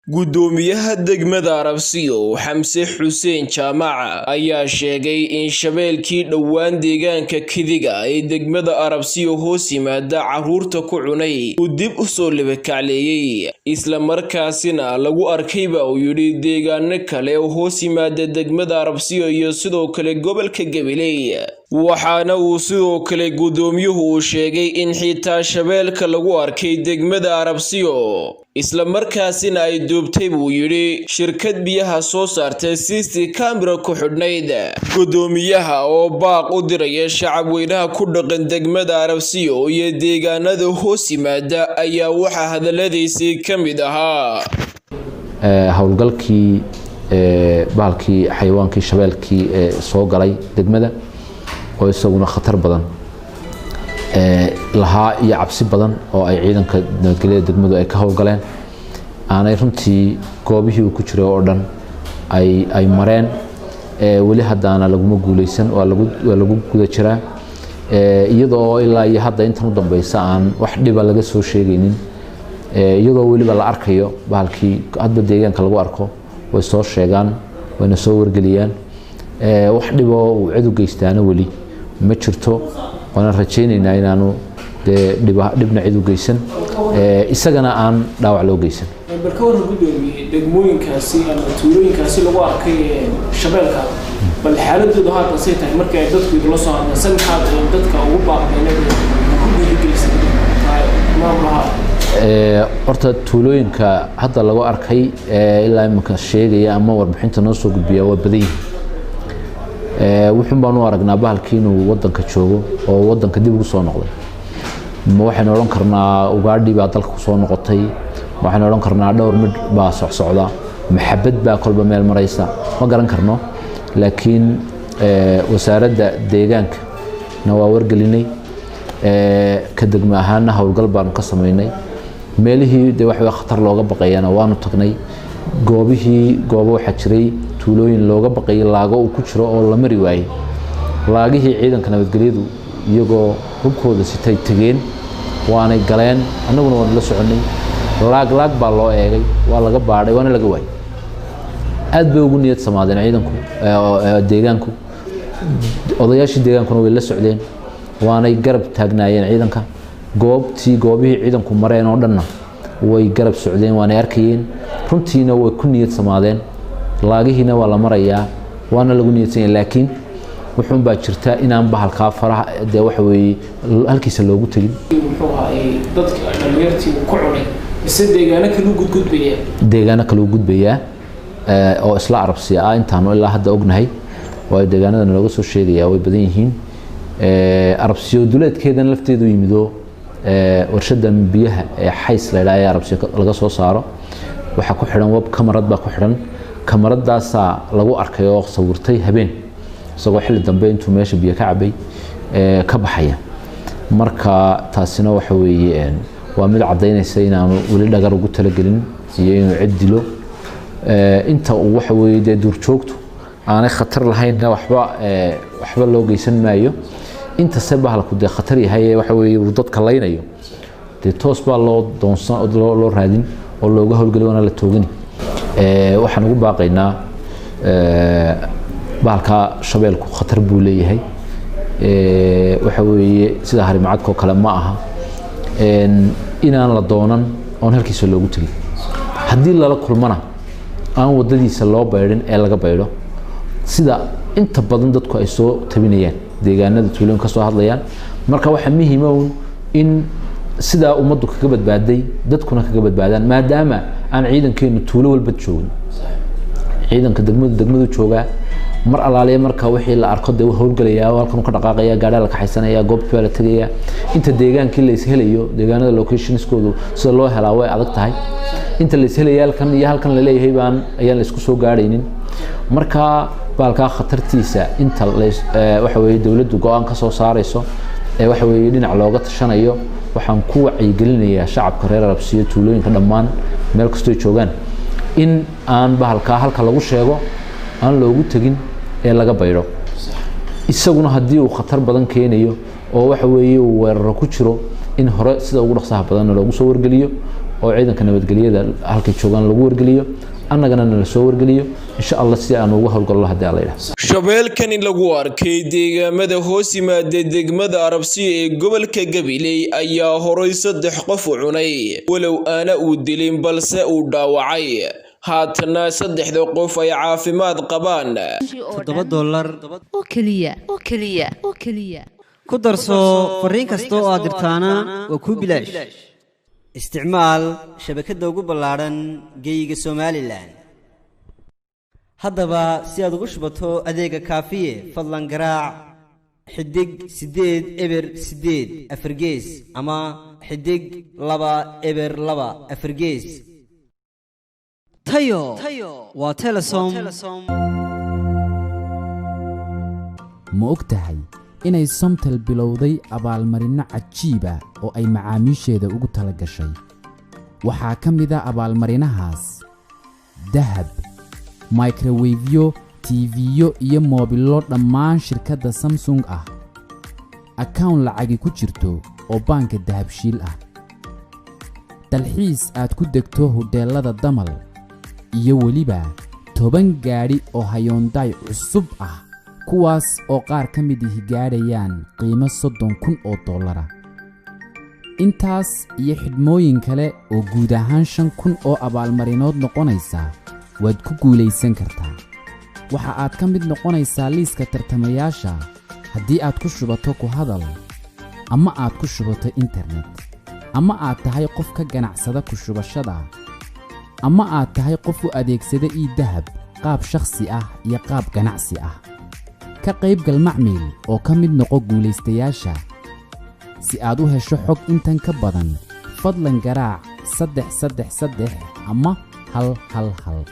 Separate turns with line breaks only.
Guddoomiyaha degmada Arabsiyo Xamse Xuseen Jaamac ayaa sheegay in shabeelkii dhowaan deegaanka Kidiga ee degmada Arabsiyo hoos yimaada carruurta ku cunay uu dib u soo libakacleeyay, isla markaasina lagu arkay baa uu yidhi deegaano kale oo hoos yimaada degmada Arabsiyo iyo sidoo kale gobolka Gabiley. Waxaana uu sidoo kale guddoomiyuhu uu sheegay in xitaa shabeelka lagu arkay degmada Arabsiyo isla markaasina ay duubtay buu yidhi shirkad biyaha soo saartay CC camera ku xidhnayd. Guddoomiyaha oo baaq u diraya shacab weynaha ku dhaqan degmada Arabsiyo iyo deegaanada hoos yimaada ayaa waxaa hadaladiisii ka mid ahaa:
Howlgalkii bahalkii xayawaankii shabeelkii ee soo galay degmada oo isaguna khatar badan lahaa iyo cabsi badan oo ay ciidanka nabadgelyada degmadu ay ka howlgaleen, aanay runtii goobihii uu ku jiray oo dhan ay mareen, weli haddaana laguma guuleysan, waa lagu guda jiraa, iyadoo ilaa iyo hadda intan u dambeysa aan wax dhiba laga soo sheegaynin, iyadoo weliba la arkayo bahalkii hadba deegaanka lagu arko way soo sheegaan wayna soo wargeliyaan. Wax dhiboo uu cid u geystaana weli ma jirto, waana rajaynaynaa inaanu dee dhibna cid u geysan, isagana aan dhaawac loo geysan.
Bal ka waran guddoomiye degmooyinkaasi ama tuulooyinkaasi lagu arkay shabeelka, bal xaaladoodu haatan say tahay markii ay dadku idula soo hadleen, se maxaad dadka ugu baaqdeen ku dhiirigelisay maamulaha?
Horta tuulooyinka hadda lagu arkay ilaa iminka sheegaya ama warbixinta noo soo gudbiya waa badan yihin. Wuxuun baan u aragnaa bahalkii inuu wadanka joogo oo wadanka dib ugu soo noqday. Ma waxaynu odhan karnaa ugaadhi baa dalka kusoo noqotay? Ma waxaynu odhan karnaa dhowr midh baa socsocda? Maxabad baa kolba meel maraysa? Ma garan karno, laakiin wasaaradda deegaanka na waa wargelinay, ka degmo ahaana howlgal baanu ka samaynay meelihii dee waxa khatar looga baqayana waanu tagnay goobihii. Goobo waxaa jiray tuulooyin looga baqayay laago uu ku jiro oo la mari waayey, laagihii ciidanka nabadgelyadu iyagoo hubkooda sitay tegeen, waanay galeen, annaguna waanu la soconnay. Laag laag baa loo eegay, waa laga baadhay, waana laga waayey. Aad bay ugu niyad samaadeen ciidanku deegaanku, odayaashii deegaankuna way la socdeen, waanay garab taagnaayeen ciidanka. Goobtii goobihii ciidanku mareen oo dhanna way garab socdeen, waanay arkayeen, runtiina way ku niyad samaadeen. Laagihiina waa la marayaa, waana lagu niyadsanya, laakiin wuxuun baa jirta inaan bahalkaa faraha dee waxa weeye halkiisa loogu tegin.
Muxuu ahaayey dadka dhalinyartii uu ku cunay, mise deegaano kale u gudgudbayaa?
Deegaano kale u gudbayaa oo isla Arabsiya ah intaanu ilaa hadda ognahay, waayo deegaanada nalooga soo sheegayaa way badan yihiin. Arabsiyo duleedkeedan lafteedu yimido, warshada biyaha ee Xays la yidhaha ee Arabsiyo laga soo saaro waxaa ku xidhan web kamarad baa ku xidhan, kamaradaasaa lagu arkay oo sawirtay habeen isagoo xilli dambe intuu meesha biyo ka cabay ka baxaya. Marka taasina waxa weeye waa mid caddaynaysa inaanu weli dhagar ugu talagelin iyo inuu cid dilo. Inta uu waxa weeye dee duurjoogtu aanay khatar lahaynna waxba loo geysan maayo, inta se bahalku dee khatar yahay ee waxa weeye uu dadka laynayo dee toos baa loo doonsan loo raadin oo looga howlgeli, waana la toogani. Waxaan ugu baaqaynaa bahalka shabeelku khatar buu leeyahay, waxa weeye sida harimacadka oo kale ma aha, inaan la doonan oon halkiisa loogu tegin, haddii lala kulmana aan waddadiisa loo baydhin ee laga baydho, sida inta badan dadku ay soo tabinayaan deegaanada tuulooyin ka soo hadlayaan. Marka waxaa muhiima un in sidaa ummaddu kaga badbaaday dadkuna kaga badbaadaan, maadaama aan ciidankeenu tuulo walba joogin. Ciidanka degmadu joogaa, mar alaaliya marka wixii la arko dee howlgelayaa, halkan ka dhaqaaqaya, gaadhaa la kaxaysanaya, goobtii baa la tegaya. Inta deegaankii la ishelayo, deegaanada locationskoodu sida loo helaa way adag tahay, inta la ishelaya halkan iyo halkan laleeyahay baan ayaan la isku soo gaadhaynin. Marka baalkaa khatartiisa inta waxa weeye dowladdu go-aan ka soo saarayso ee waxa weeye dhinac looga tashanayo, waxaan ku wacyigelinayaa shacabka reer Arabsiyo tuulooyinka dhammaan meel kastoo joogaan in aan bahalkaa halka lagu sheego aan loogu tegin ee laga baydho, isaguna haddii uu khatar badan keenayo oo waxa weeye uu weeraro ku jiro in hore sida ugu dhaqsaha badanna loogu soo wargeliyo. Oo ciidanka nabadgelyada halkay joogaan lagu wargeliyo, annagana nala soo wargeliyo, insha Allah, si aan uga howlgallo haddii Alla yidhaah.
Shabeelkani lagu arkay deegaamada hoos yimaada degmada Arabsiyo ee gobolka Gabiley ayaa horay 3 qof u cunay, walow aana uu dilin balse uu dhaawacay. Haatana saddexda qof ay caafimaad qabaan.
$7
oo keliya oo keliya oo keliya.
Ku darso fariin kasta oo aad dirtaana waa kuu bilaash. Isticmaal shabakadda ugu ballaadhan geyiga Somalilan. Haddaba si aad ugu shubato adeega Kaafiye, fadlan garaac *808#4 ama *202#4. Tayo waa Telesom.
Ma og tahay inay Somtel bilowday abaalmarinno cajiiba oo ay macaamiisheeda ugu tala gashay? Waxaa ka mid a abaalmarinahaas dahab, microwefyo, TV-yo iyo moobillo dhammaan shirkadda Samsung ah, account lacagi ku jirto oo baanka Dahabshiil ah, dalxiis aad ku degto hodheellada Damal, iyo weliba 10 gaadhi oo Hyundai cusub ah, kuwaas oo qaar ka mid ihi gaadhayaan qiimo $30,000 ah. Intaas iyo xidhmooyin kale oo guud ahaan 5000 oo abaalmarinood noqonaysa waad ku guulaysan kartaa. Waxa aad ka mid noqonaysaa liiska tartamayaasha haddii aad ku shubato ku hadal ama aad ku shubato internet, ama aad tahay qof ka ganacsada ku shubashada, ama aad tahay qof u adeegsada e-Dahab qaab shakhsi ah iyo qaab ganacsi ah. Ka qaybgal macmiil oo ka mid noqo guulaystayaasha. Si aad u hesho xog intan ka badan, fadlan garaac 333 ama 111.